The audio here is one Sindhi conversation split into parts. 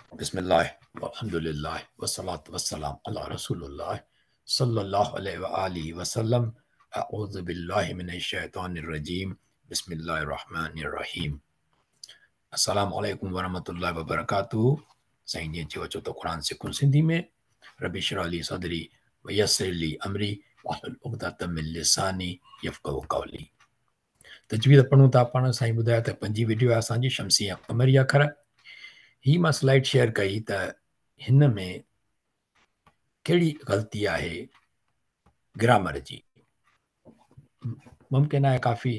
بسم الله والحمد لله والصلاة والسلام على رسول الله صلى الله عليه وآله وسلم. اعوذ بالله من الشيطان الرجيم. بسم الله الرحمن الرحيم. السلام عليڪم ورحمة الله وبرڪاته. سائين جيئن چيو اچو ته قرآن سکون سنڌي ۾. رب اشرح لي صدري ويسر لي امري واحلل عقدة من لساني يفقهوا قولي. تجويد پڙهون ٿا پاڻ. سائين ٻڌايو ته پنجين وڊيو آهي اسان جي شمسي ۽ قمري اکر. هي مان سلائيڊ شيئر ڪئي ته هن ۾ ڪهڙي غلطي آهي گرامر جي. ممڪن آهي ڪافي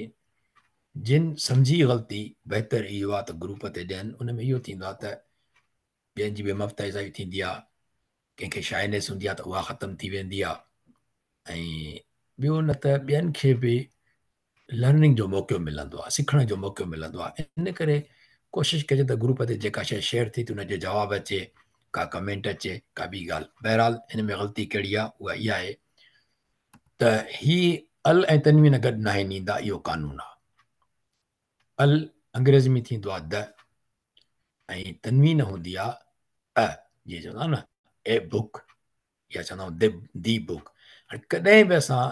جن سمجهي غلطي، بهتر اهو آهي ته گروپ تي ڏين. ان ۾ اهو ٿيندو آهي ته ٻين جي به همت افزائي ٿيندي آهي، ڪنهن کي شائنيس هوندي آهي ته اها ختم ٿي ويندي آهي، ۽ ٻيو نه ته ٻين کي به لرننگ جو موقعو ملندو آهي، سکڻ جو موقعو ملندو آهي. ان ڪري ڪوشش ڪجي ته گروپ تي جيڪا شيء شيئر ٿي ته ان جو جواب اچي، ڪا ڪمينٽ اچي، ڪا ٻي ڳالهه. بهرحال هن ۾ غلطي ڪهڙي آهي؟ اها اها آهي ته هي ال ۽ تنوين گڏ ناهن ايندا، اهو قانون آهي. ال انگريزي ۾ ٿيندو آهي د ۽ تنوين هوندي آهي ا، جيئن چوندا آهيون نه اي بڪ يا چوندا آهيون the book. هاڻي ڪڏهن به اسان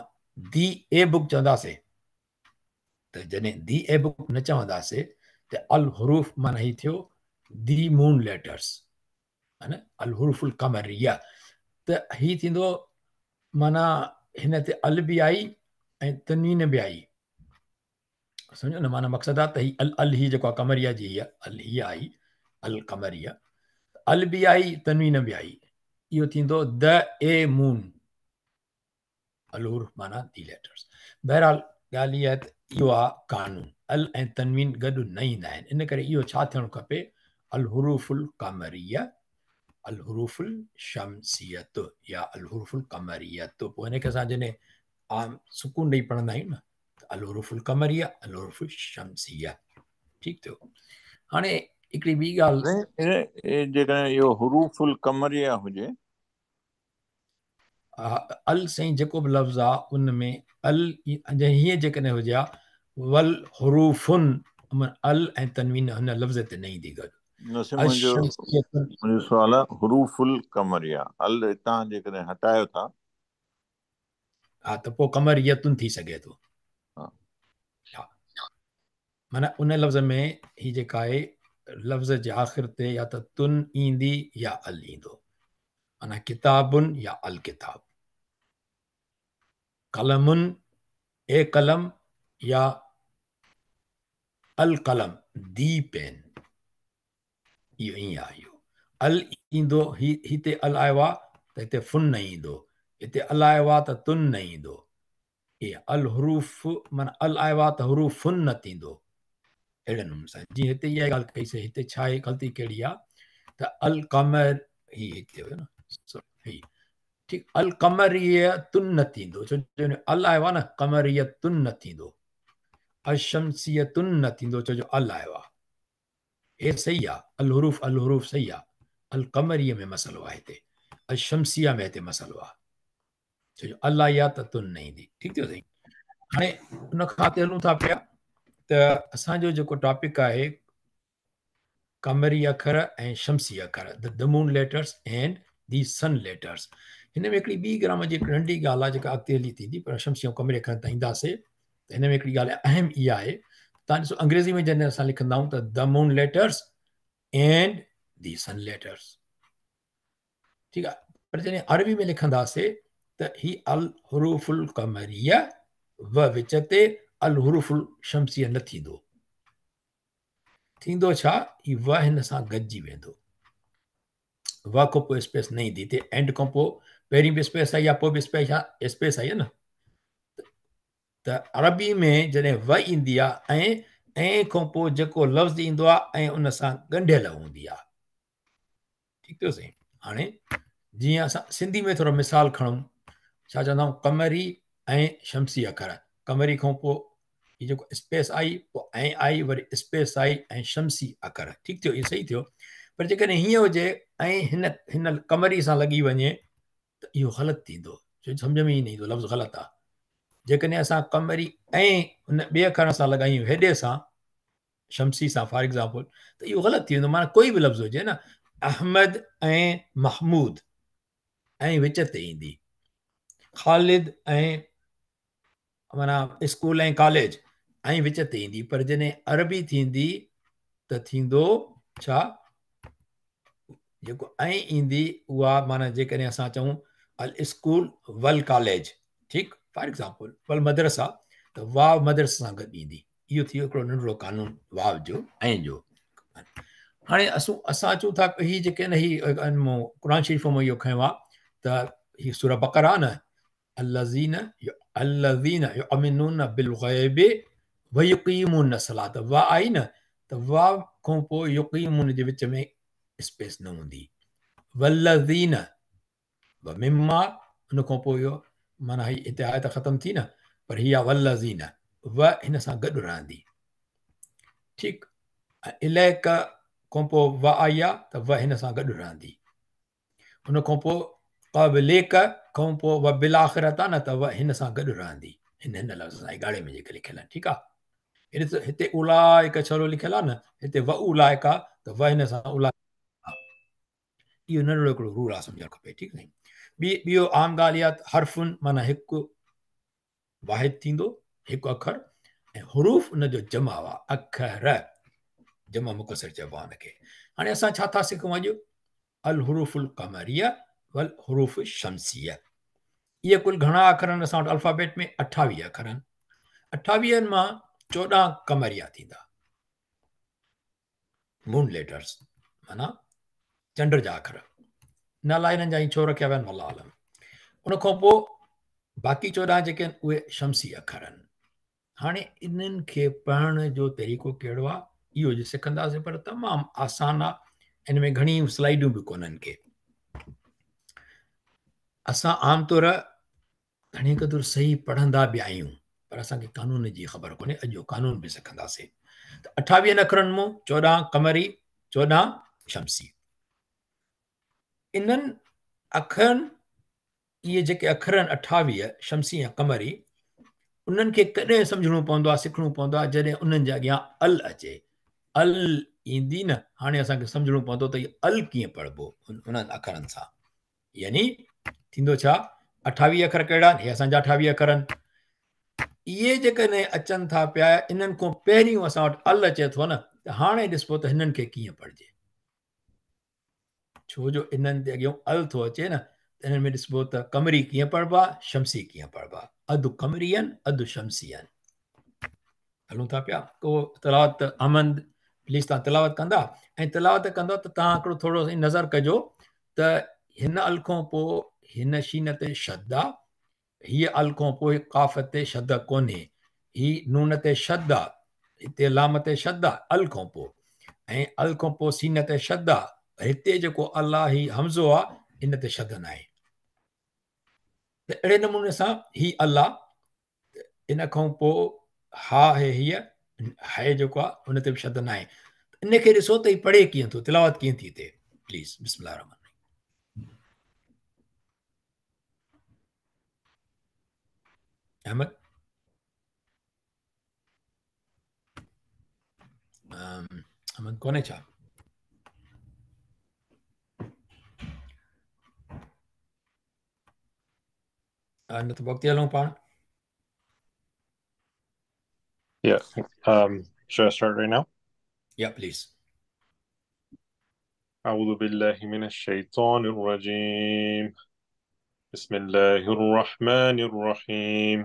the A book چونداسي ته جڏهن the A book نه چونداسي ته الحروف معنی هي ٿيو the مون ليٽرز، ها نه، الحروف القمريه، ته هي ٿيندو معنی هن تي ال به آئي ۽ تنوين به آئي، سمجهو نه، معنی مقصد آ ته هي ال ال هي جيڪو آ قمريه جي هي ال هي آئي القمريه، ال به آئي تنوين به آئي، اهو ٿيندو د اي مون، الحروف معنی the letters. بهرحال ڳالهه اها آهي ته اهو آ قانون، ال ۽ تنوين گڏ نه ايندا آهن، ان ڪري اهو ڇا ٿيڻ کپي؟ الحروف القمريه، الحروف الشمسيه يا الحروف القمريه. پوء هن کي اسان جڏهن عام سڪون ڏئي پڙهندا آهيون نه، الحروف القمريه، الحروف الشمسيه. ٺيڪ ٿيو. هاڻي هڪڙي ٻي ڳالهه، جيڪڏهن اهو حروف القمريه هجي، ال سائين جيڪو به لفظ آ ان ۾ ال هيئن جيڪڏهن هجي ها والحروفن، ال ۽ تنوين هن لفظ تي نه ايندي گڏ. نه سائين، منهنجو سوال آ حروف القمريه ال هتان جيڪڏهن هٽايو ٿا، ها ته پوء قمريتن ٿي سگهي ٿو. ها معنی ان لفظ ۾ هي جيڪا آهي لفظ جي آخر تي يا ته تن ايندي يا ال ايندو، معنی ڪتابن يا الڪتاب، قلمن اي قلم يا القلم the pen, اهو ائين آهي. اهو ال ايندو، هي هتي ال آيو آ ته هتي فن نه ايندو، هتي ال آيو آ ته تن نه ايندو. اي الحروف معنی ال آيو آ ته حروفن نه ٿيندو. اهڙي نموني سان جيئن هتي اها ڳالهه ڪئي سي، هتي ڇا آهي غلطي ڪهڙي آ ته القمر هي هتي هيو نه، هي ٺيڪ القمريتن نه ٿيندو، ڇو جو ال آيو آ نه، قمريتن نه ٿيندو، الشمسيتن نه ٿيندو، ڇو جو ال آيو آ. هي صحيح آ، الحروف الحروف صحيح آ، القمريء ۾ مسئلو آ، هتي الشمسيه ۾ هتي مسئلو آ، ڇو جو ال آئي آ ته تن نه ايندي. ٺيڪ ٿيو سائين. هاڻي ان کان اڳتي هلون ٿا پيا ته اسان جو جيڪو ٽاپڪ آهي قمري اکر ۽ شمسي اکر، the moon letters and the sun letters. هن ۾ هڪڙي ٻي گرامر جي هڪ ننڍي ڳالهه آهي جيڪا اڳتي هلي ٿيندي، پر شمسي ۽ قمري اکرن تان اينداسي ته هن ۾ هڪڙي ڳالهه اهم اها آهي، تان ڏسو انگريزي ۾ جڏهن اسان لکندا آهيون ته the moon letters and the sun letters, ٺيڪ آهي، پر جڏهن عربي ۾ لکنداسي ته هي الحروف القمريه و وچ تي الحروف الشمسيه نه ٿيندو، ٿيندو ڇا هي و هن سان گڏجي ويندو، و کان پوء اسپيس نه ايندي، هتي اينڊ کان پوء پهرين به اسپيس آئي آهي پوء به اسپيس آئي آهي نه، ته عربي ۾ جڏهن و ايندي آهي ۽ ۽ کان پوء جيڪو لفظ ايندو آهي ۽ ان سان ڳنڍيل هوندي آهي. ٺيڪ ٿيو سائين. هاڻي جيئن اسان سنڌي ۾ ٿورو مثال کڻون، ڇا چوندا آهيون قمري ۽ شمسي اکر، قمري کان پوء هي جيڪو اسپيس آئي پوء ۽ آئي وري اسپيس آئي ۽ شمسي اکر، ٺيڪ ٿيو، هي صحيح ٿيو. پر جيڪڏهن هيئن هجي ۽ هن هن قمري سان لڳي وڃي ته اهو غلط ٿيندو، ڇو جو سمجهه ۾ ئي نه ايندو، لفظ غلط آ. جيڪڏهن اسان قمري ۽ هن ٻئي اکر سان لڳايون هيڏي سان شمسي سان فار ايگزامپل ته اهو غلط ٿي ويندو، معنيٰ ڪوئي به لفظ هجي نه، احمد ۽ محمود ۽ وچ تي ايندي. خالد ۽ معنيٰ اسڪول ۽ ڪاليج ۽ وچ تي ايندي، پر جڏهن عربي ٿيندي ته ٿيندو ڇا؟ جيڪو ۽ ايندي اها معنيٰ جيڪڏهن اسان چئون الاسڪول ول ڪاليج، ٺيڪ، فار ايگزامپل ول مدرسه، ته واو مدرسه سان گڏ ايندي. اهو ٿي ويو هڪڙو ننڍڙو قانون واو جو ۽ جو. هاڻي اسان اچون ٿا هي جيڪي آهن هي قرآن شريف مان اهو کنيو آهي ته هي سورة بقره آهي نه، الذين الذين يؤمنون بالغيب ويقيمون الصلاة، وا آئي نه ته وا کان پوء يقيمون جي وچ ۾ اسپيس نه هوندي. والذين ومما ان کان پوء اهو معنيٰ هي هتي آيت ختم ٿي نه، پر هي آ والذين و هن سان گڏ رهندي، ٺيڪ. اليک کان پوء و آئي آ ته و هن سان گڏ رهندي. ان کان پوء قبليڪ کان پوء و بالآخرت آ نه ته و هن سان گڏ رهندي، هن هن لفظ سان هي ڳاڙهي ۾ جيڪي لکيل آهن، ٺيڪ آ. هتي اولئڪ ڇڙو لکيل آ نه، هتي و اولئڪ آ ته و هن سان اولئڪ. اهو ننڍڙو هڪڙو رول آ سمجهڻ کپي، ٺيڪ سائين. ٻيو عام ڳالهه اها ته حرفن معنيٰ هڪ واحد ٿيندو، هڪ اکر، ۽ حروف ان جو جمع آ، اکر جمع مڪسر چئبو آ ان کي. هاڻي اسان ڇا ٿا سکون اڄ؟ الحروف القمريه والحروف الشمسيه. اهي ڪل گهڻا اکر آهن اسان وٽ الفابيٽ ۾؟ 28 اکر آهن. 28 مان 14 قمريه ٿيندا، مون ليٽرز معنيٰ چنڊ جا اکر. نالا انهن جا ائين ڇو رکيا ويا آهن والله اعلم. ان کان پوء باقي 14 جيڪي آهن اهي شمسي اکر آهن. هاڻي انهن کي پڙهڻ جو طريقو ڪهڙو آهي اهو اڄ سکنداسين، پر تمام آسان آهي، ان ۾ گهڻي سلائيڊون به ڪونهن ڪي. اسان عام طور گهڻي قدر صحيح پڙهندا به آهيون، پر اسان کي قانون جي خبر ڪونهي. اڄ اهو قانون به سکنداسين. ته 28 اکرن مان 14 قمري، 14 شمسي. انهن اکرن، اهي جيڪي اکر آهن 28 شمسي ۽ قمري، انهن کي ڪڏهن سمجهڻو پوندو آهي، سکڻو پوندو آهي، جڏهن انهن جي اڳيان ال اچي. ال ايندي نه، هاڻي اسان کي سمجهڻو پوندو ته هي ال ڪيئن پڙهبو انهن اکرن سان. يعني ٿيندو ڇا، 28 اکر ڪهڙا آهن؟ هي اسان جا 28 اکر آهن. اهي جيڪڏهن اچن ٿا پيا، انهن کان پهريون اسان وٽ ال اچي ٿو نه، ته هاڻي ڏسبو ته هنن کي ڪيئن پڙهجي. ڇو جو انهن تي اڳيون ال ٿو اچي نه، ته انهن ۾ ڏسبو ته قمري ڪيئن پڙهبا، شمسي ڪيئن پڙهبا. اڌ قمري آهن، اڌ شمسي آهن. هلون ٿا پيا. ڪو تلاوت احمد پليز تان تلاوت ڪندا، ۽ تلاوت ڪندو ته تان هڪڙو ٿورو نظر ڪجو ته هن ال کان پوء هن شين تي شد آ، هيء ال کان پوء قاف تي شد ڪونهي، هي نون تي شد آ، هتي لام تي شد آ ال کان پوء، ۽ ال کان پوء سين تي شد آ، هتي جيڪو ال آ هي همزو آ ان تي شد ناهي. ته اهڙي نموني سان هي ال آ، ان کان پوء ها آهي، هيء هي جيڪو آ ان تي به شد ناهي. ان کي ڏسو ته هي پڙهي ڪيئن ٿو، تلاوت ڪيئن ٿي ٿئي، پليز. بسم الله الرحمن الرحيم. احمد احمد ڪونهي ڇا؟ نه ته وقت هلون پاڻ. Yeah. Should I start right now? Yeah, please. أعوذ بالله من الشيطان الرجيم. بسم الله الرحمن الرحيم.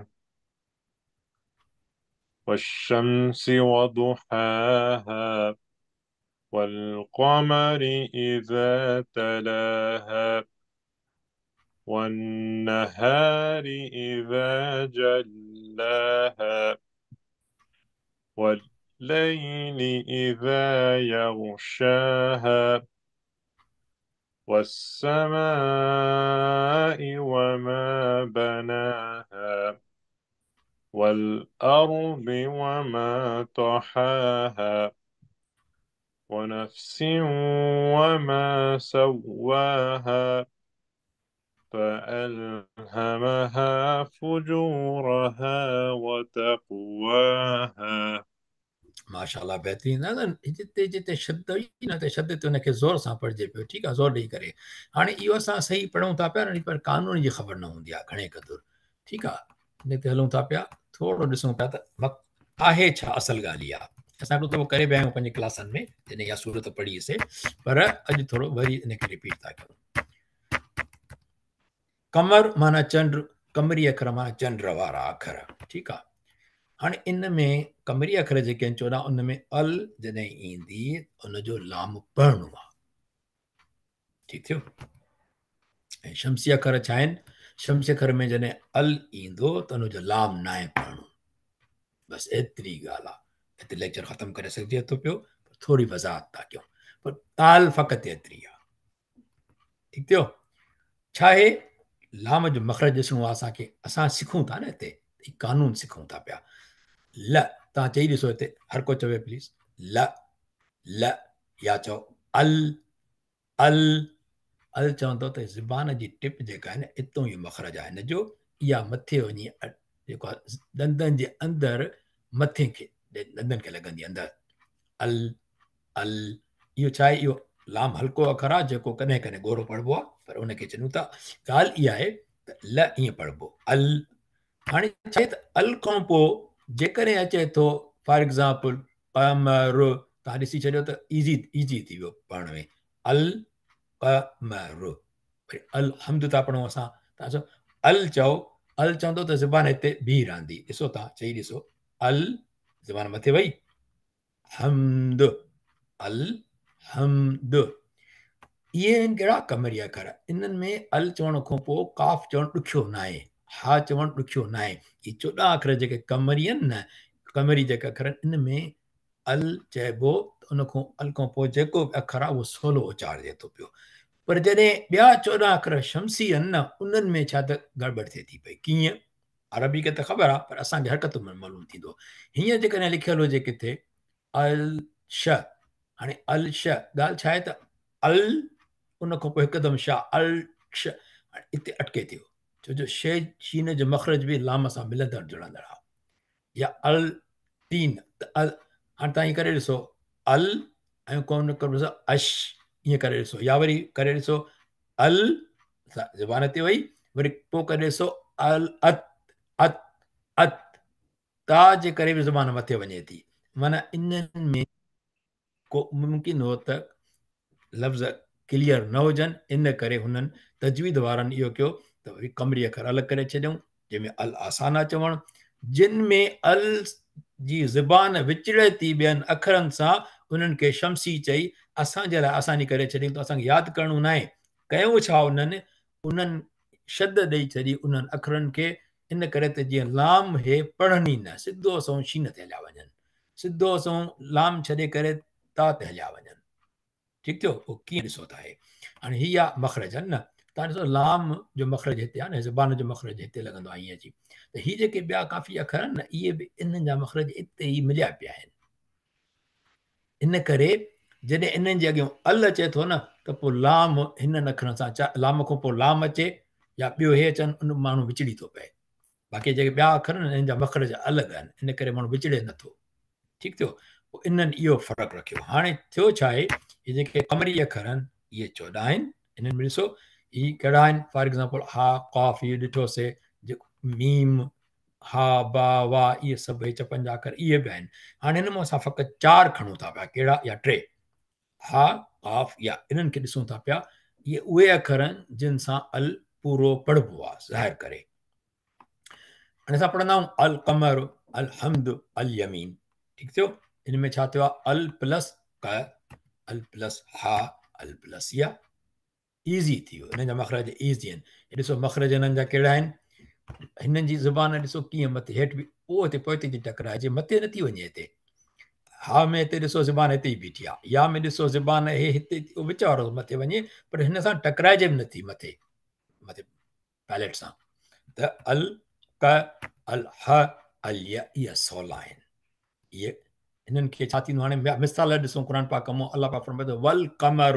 والشمس وضحاها والقمر إذا تلاها والنهار إذا جلاها والليل إذا يغشاها والسماء وما بناها والأرض وما طحاها ونفس وما سواها فألهمها فجورها وتقواها. ما ماشاءالله بهترين. نه نه جتي جتي شد هئي نه اتي شد تي ان کي زور سان پڙهجي پيو. ٺيڪ آهي، زور ڏيئي ڪري. هاڻي اهو اسان صحيح پڙهون ٿا پيا نه، پر قانون جي خبر نه هوندي آهي گهڻي قدر. ٺيڪ آهي، ان تي هلون ٿا پيا، ٿورو ڏسون پيا ته آهي ڇا اصل ڳالهه اها. اسان هڪڙو دفعو ڪري ويا آهيون پنهنجي ڪلاسن ۾ جڏهن اها سورت پڙهي سي، پر اڄ ٿورو وري ان کي رپيٽ ٿا ڪيون. قمر معنيٰ چنڊ، قمري اکر معنيٰ چنڊ وارا اکر. ٺيڪ آ، هاڻي ان ۾ قمري اکر جيڪي آهن 14، ان ۾ ال جڏهن ايندي ان جو لام پڙهڻو آ. ٺيڪ ٿيو. ۽ شمسي اکر ڇا آهن؟ شمسي اکر ۾ جڏهن ال ايندو ته ان جو لام ناهي پڙهڻو. بس ايتري ڳالهه آ. هتي ليڪچر ختم ڪري سگهجي ٿو پيو، پر ٿوري وضاحت ٿا ڪيون، پر ڳالهه فقط ايتري آ. ٺيڪ ٿيو. ڇا آهي لام جو مخرج ڏسڻو آهي اسان کي. اسان سکون ٿا نه هتي، هي قانون سکون ٿا پيا. ل تان چئي ڏسو هتي، هر ڪو چوي پليز. ل ل يا چئو ال ال ال. چوندو ته زبان جي ٽپ جيڪا آهي نه، اتو ئي مخرج آهي هن جو. اها مٿي وڃي جيڪو ڏندن جي اندر مٿي کي ڏندن کي لڳندي اندر. ال ال. اهو ڇا آهي؟ اهو لام هلڪو اکر آهي جيڪو ڪڏهن ڪڏهن ڳورو پڙهبو آهي، پر ان کي چئون ٿا. ڳالهه اها آهي ته ل ائين پڙهبو ال. هاڻي ڇا آهي ته ال کان پوء جيڪڏهن اچي ٿو فار ايگزامپل قمر، تان ڏسي ڇڏيو ته ايزي ايزي ٿي ويو پڙهڻ ۾. ال قمر، وري الحمد ٿا پڙهون اسان، تان چئو ال، چئو ال، چوندو ته زبان هتي بيهي رهندي. ڏسو تان چئي ڏسو ال، زبان مٿي وئي. حمد، الحمد. اهي آهن ڪهڙا؟ قمري اکر. انهن ۾ ال چوڻ کان پوء قاف چوڻ ڏکيو ناهي، ها چوڻ ڏکيو ناهي. هي 14 اکر جيڪي قمري آهن نه، قمري جيڪي اکر آهن، ان ۾ ال چئبو ته ان کان ال کان پوء جيڪو به اکر آهي اهو سولو اچارجي ٿو پيو. پر جڏهن ٻيا 14 اکر شمسي آهن نه، انهن ۾ ڇا ته گڙٻڙ ٿئي ٿي پئي. ڪيئن؟ عربي کي ته خبر آهي، پر اسان کي حرڪت ۾ معلوم ٿيندو. هيئن جيڪڏهن لکيل هجي ڪٿي ال ش، هاڻي ال ش ڳالهه ڇا آهي ته ال ان کان پوء هڪدم ش، ال ش، هاڻي اتي اٽڪي ٿيو، ڇو جو شي شين جو مخرج به لام سان ملندڙ جڙندڙ آهي. يا ال تين، ته ال، هاڻي تان ائين ڪري ڏسو ال ۽ ڪون ڪري ڏسو اش، ائين ڪري ڏسو، يا وري ڪري ڏسو ال زبان تي وئي، وري پوء ڪري ڏسو ال ات ات ات، تا جي ڪري به زبان مٿي وڃي ٿي. معنيٰ انهن ۾ ڪو ممڪن هو ته لفظ ڪليئر نه هجن، ان ڪري هنن تجويد وارن اهو ڪيو ته وري قمري اکر الڳ ڪري ڇڏيائون، جنهن ۾ ال آسان آ چوڻ، جن ۾ ال جي زبان وچڙي ٿي ٻين اکرن سان، انهن کي شمسي چئي اسان جي لاء آساني ڪري ڇڏيائون ته اسان کي ياد ڪرڻو ناهي. ڪيو ڇا انهن؟ انهن شد ڏئي ڇڏي انهن اکرن کي، ان ڪري ته جيئن لام هي پڙهن ئي نه، سڌو سنئون شين تي هليا وڃن، سڌو سنئون لام ڇڏي ڪري تا تي هليا وڃن. ٺيڪ ٿيو؟ پوء ڪيئن ڏسو ٿا هي هاڻي هي آ مخرج آهن نه، تان ڏسو لام جو مخرج هتي آ نه، زبان جو مخرج هتي لڳندو آ ائين اچي. ته هي جيڪي ٻيا ڪافي اکر آهن نه، اهي به انهن جا مخرج اتي ئي مليا پيا آهن. ان ڪري جڏهن انهن جي اڳيان ال اچي ٿو نه، ته پوء لام هنن اکرن سان، لام کان پوء لام اچي يا ٻيو هي اچن، ان ماڻهو وچڙي ٿو پئي. باقي جيڪي ٻيا اکر آهن انهن جا مخرج الڳ آهن، ان ڪري ماڻهو وچڙي نٿو. ٺيڪ ٿيو؟ پوء انهن اهو فرق رکيو. هاڻي ٿيو ڇا آهي، هي جيڪي قمري اکر آهن اهي 14 آهن. انهن ۾ ڏسو هي ڪهڙا آهن، فار ايگزامپل ها قاف اهي ڏٺوسي، جيڪو ميم ها با وا اهي سڀ هي چپن جا اکر اهي به آهن. هاڻي هن مان اسان فقط 4 کڻون ٿا پيا، ڪهڙا؟ يا 3، ها قاف يا، انهن کي ڏسون ٿا پيا. اهي اهي اکر آهن جن سان ال پورو پڙهبو آهي ظاهر ڪري. هاڻي اسان پڙهندا آهيون القمر الحمد اليمين. ٺيڪ ٿيو؟ ان ۾ ڇا ٿيو آهي؟ ال پلس ق، ال پلس ها، ال پلس يا. ايزي ٿي ويو. انهن جا مخرج ايزي آهن. هي ڏسو مخرج انهن جا ڪهڙا آهن. هنن جي زبان ڏسو ڪيئن مٿي هيٺ به اهو هتي پوئتي ٿي ٽڪرائجي، مٿي نٿي وڃي. هتي ها ۾ هتي ڏسو زبان هتي ئي بيٺي آهي، يا ۾ ڏسو زبان هي هتي وچ وارو مٿي وڃي، پر هن سان ٽڪرائجي به نٿي مٿي مٿي پيلٽ سان. ته ال ق ال ح ال ي اهي سولا آهن. اهي هنن کي ڇا ٿيندو؟ هاڻي مثال ڏسون قرآن پاڪ مان، الله پاڪ فرمائي ٿو والقمر،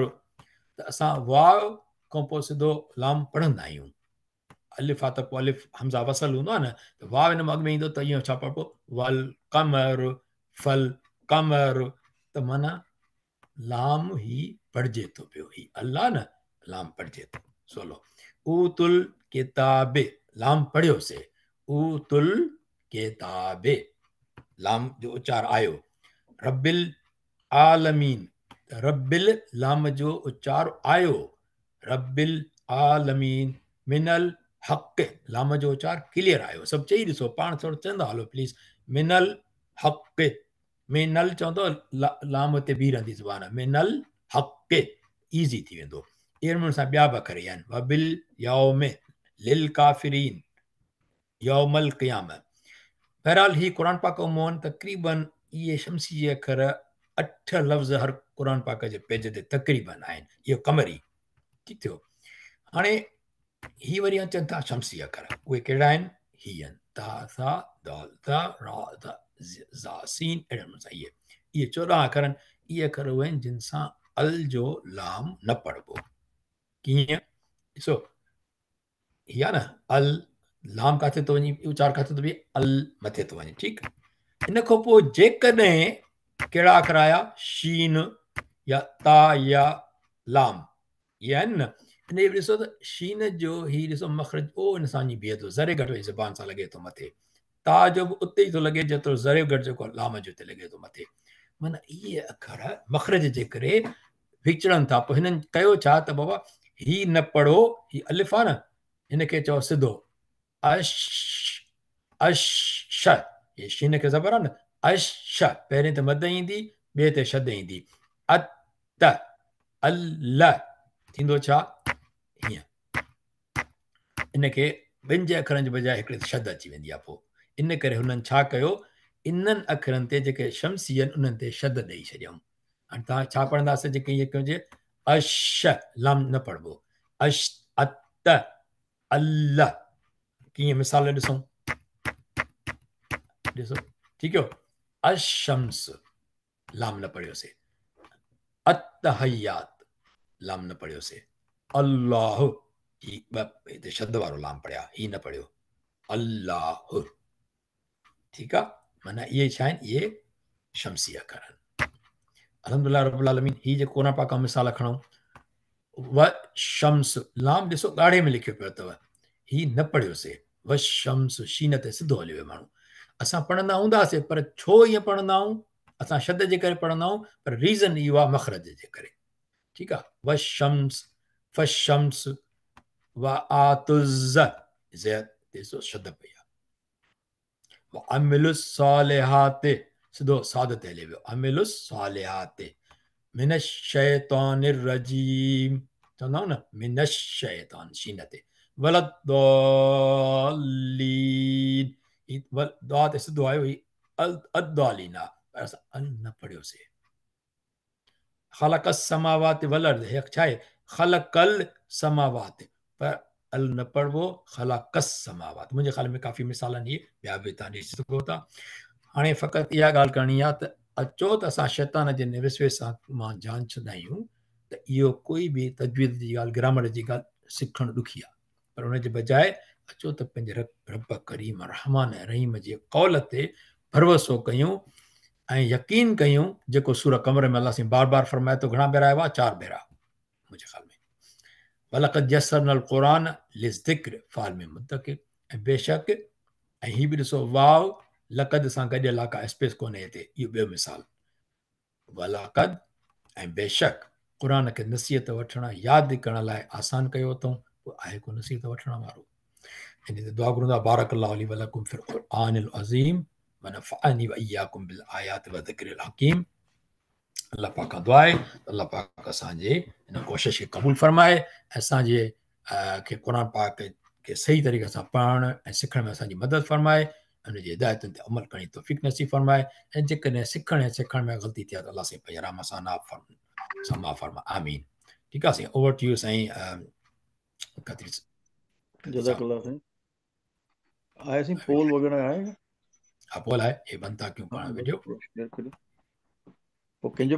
ته اسان واو کان پوء سڌو لام پڙهندا آهيون. الف آ ته پوء الف همزه وصل هوندو آهي نه، ته واو هن مان اڳ ۾ ايندو ته اهو ڇا پڙهبو؟ والقمر فل कमर त माना लाम ही पढ़िजे थो पियो। ही अल्लाह न लाम पढ़िजे थो। सोलो ऊतुल किताबे लाम पढ़ियोसीं। ऊतुल किताबे लाम जो उचार आयो। रबिल आलमीन रबिल लाम जो उचार आयो। रबिल आलमीन मिनल हक़ लाम जो उचार क्लियर आयो। सभु चई ॾिसो पाण थोरो चवंदा हलो प्लीज़। मिनल हक़ मिनल चवंदो लाम हुते बीह रहंदी ज़ुबान। मिनल हक़ ईज़ी थी वेंदो। अहिड़े नमूने सां ॿिया बि अखर आहिनि। वबिल यौम लिल काफ़िरीन यौमल क़ियाम। बहरहाल ही क़ुरान पाक उमूमन तक़रीबन इहे शमसी जे अखर 8 लफ़्ज़ हर क़ुरान पाक जे पेज ते तक़रीबन आहिनि। इहो कमरी ठीकु थियो। हाणे ही वरी अचनि था शमसी अखर। उहे कहिड़ा आहिनि? ही आहिनि ता सा दाल ता रा ता ज़ा सीन अहिड़े नमूने सां इहे इहे 14 अखर आहिनि। इहे अखर उहे आहिनि जिन सां अल जो लाम न पढ़िबो। कीअं ॾिसो ही आहे न अल लाम किथे थो वञे उचार किथे थो बीहे अल मथे थो वञे। ठीकु इन खां पोइ जेकॾहिं कहिड़ा अखर आया शीन या ता या लाम इहे आहिनि न। इन ॾिसो त शीन जो ही ॾिसो मख़रज ओ इन सां वञी बीहे थो ज़रे घटि वञी ज़बान सां लॻे थो मथे। ता जो बि उते ई थो लॻे जेतिरो ज़रे घटि जेको लाम जो उते लॻे थो मथे। माना इहे अखर मख़रज जे करे विचड़नि था। पोइ हिननि कयो छा त बाबा ही न पढ़ो ही अलिफ आहे न हिनखे चओ सिधो अश अश हे शीन खे ज़बर आहे न अश पहिरीं त मद ईंदी ॿिए ते शद ईंदी। अत अल थींदो छा हीअं इनखे ॿिनि जे अखरनि जे बजाए हिकिड़े ते शद अची वेंदी आहे। पोइ इन करे हुननि छा कयो इन्हनि अखरनि ते जेके शमसी आहिनि उन्हनि ते शद ॾेई छॾियऊं। हाणे तव्हां छा पढ़ंदासीं जेके ईअं कयो हुजे अश लाम न पढ़िबो। अश अत अल कीअं मिसाल ॾिसूं ॾिसो ठीकु आहे। अशम्स लाम न पढ़ियोसीं। अतहयात लाम न पढ़ियोसीं। अल्लाह ही ॿ हिते शद वारो लाम पढ़िया ही न पढ़ियो अल्लाह। ठीकु आहे। माना इहे छा आहिनि? इहे शमसी अखर आहिनि। अल्हम्दुलिल्लाह रब्बुल आलमीन। ही जेको क़ुरान पाक खां मिसाल खणूं व शम्स लाम ॾिसो ॻाढ़े में लिखियो पियो अथव ही न पढ़ियोसीं। व शम्स शीन ते सिधो हलियो वियो माण्हू। असां पढ़ंदा हूंदासीं पर छो ईअं पढ़ंदा आहियूं? असां शद जे करे पढ़ंदा आहियूं पर रीज़न इहो आहे मख़रज जे करे। ठीकु आहे। व शम्स फशम्स व आतुज़ ॾिसो शद पई आहे। व अमिलुस्सालिहात सिधो साद ते हले वियो। अमिलुस्सालिहात मिनश शैतानिर रजीम चवंदा आहियूं न मिनश शैतान शीन ते। वलद्दालीन दुआ ते सिधो आयो ही अद्दालीन आहे पर असां अल न पढ़ियोसीं। खलक़स समावात वल अर्ज़ हे छा आहे? खलक़ल समावात पर अल न पढ़िबो खलक़स समावात। मुंहिंजे ख़्याल में काफ़ी मिसाल आहिनि इहे ॿिया बि तव्हां ॾिसी सघो था। हाणे फ़क़ति इहा ॻाल्हि करणी आहे त अचो त असां शैतान जे विसवे सां मां जान छॾायूं त इहो कोई बि तजवीज़ जी ॻाल्हि ग्रामर जी ॻाल्हि सिखणु ॾुखी आहे पर उन जे बजाए अचो त पंहिंजे रब करीम रहमान ऐं रहीम जे क़ौल ते भरोसो कयूं ऐं यकीन कयूं जेको सूर कमर में अल्लाह साईं बार बार फरमाए थो। घणा भेरा आयो आहे? 4 भेरा मुंहिंजे ख़्याल में। वलक़द यस्सरनल क़ुरान लिज़्ज़िक्र फ़हल मिन मुद्दकिर। ऐं बेशक ऐं हीअ बि ॾिसो वाव लक़द सां गॾियल आहे का स्पेस कोन्हे हिते। इहो ॿियो मिसाल वलक़द ऐं बेशक क़ुरान खे नसीहत वठण यादि करण लाइ आसान कयो अथऊं पोइ आहे को नसीहत वठण वारो। इन ते दुआ घुरंदा बारकल्लाहु ली वलकुम फिल क़ुरआनिल अज़ीम व नफ़अनी व इय्याकुम बिल आयात व ज़िक्रिल हकीम। अल्लाह पाक खां दुआ आहे त अल्लाह पाक असांजे हिन कोशिश खे क़बूल फरमाए ऐं असांजे खे क़ुरान पाक खे सही तरीक़े सां पढ़ण ऐं सिखण में असांजी मदद फरमाए ऐं हुनजी हिदायतुनि ते अमल करण जी तौफ़ीक़ नसीब फरमाए ऐं जेकॾहिं सिखण ऐं सेखारण में ग़लती थी आहे त अल्लाह साईं पंहिंजे रहम सां सां माफ़ फरमाए। आमीन। ठीकु आहे साईं ओवर टू you साईं ख़तरी जज़ाकल्लाह साईं। आहे साईं पोल वग़ैरह आहे? हा पोल आहे हे बंदि था कयूं पाण वीडियो। पोइ कंहिंजो